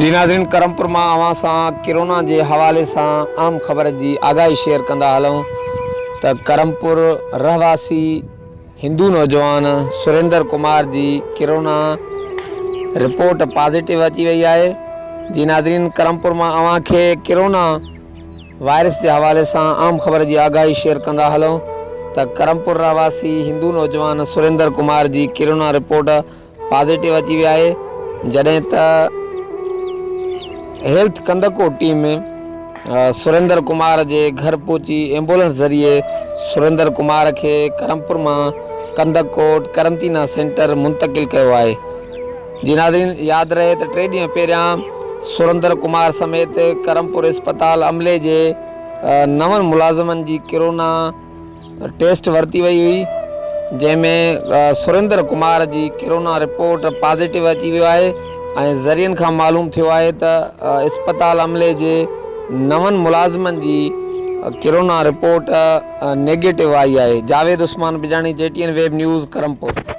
جي ناظرين ڪرمپور مان اوهان سان ڪرونا جي حوالي سان اهم خبر جي آگاهي شيئر ڪندا هلون ته ڪرمپور رهواسي هندو نوجوان سريندر ڪمار جي ڪرونا رپورٽ پازيٽو اچي وئي آهي جي ناظرين ڪرمپور مان اوهان کي ڪرونا وائرس جي حوالي سان اهم خبر جي آگاهي شيئر ڪندا هلون ته ڪرمپور رهواسي هندو نوجوان سريندر ڪمار جي ڪرونا رپورٽ پازيٽو اچي ويا آهي جڏهن ته هيلٿ ڪنڌڪوٽ ٽيم سريندر ڪمار جي گهر پهچي ايمبولنس ذريعي سريندر ڪمار کي ڪرمپور مان ڪنڌڪوٽ قرنطينه سينٽر منتقل ڪيو آهي جي ناظرين ياد رهي ته ٽي ڏينهن پهريان سرندر ڪمار سميت ڪرمپور اسپتال عملي جي نون ملازمن جي ڪرونا ٽيسٽ ورتي وئي هئي جنهن ۾ سريندر ڪمار جي ڪرونا رپورٽ پازيٽو اچي ويو آهي ۽ ذريعن کان معلوم ٿيو آهي ته اسپتال عملي جي نون ملازمن جي ڪرونا رپورٽ نيگيٽو آئي آهي Javed Usman Bijani G T N web news Karampur.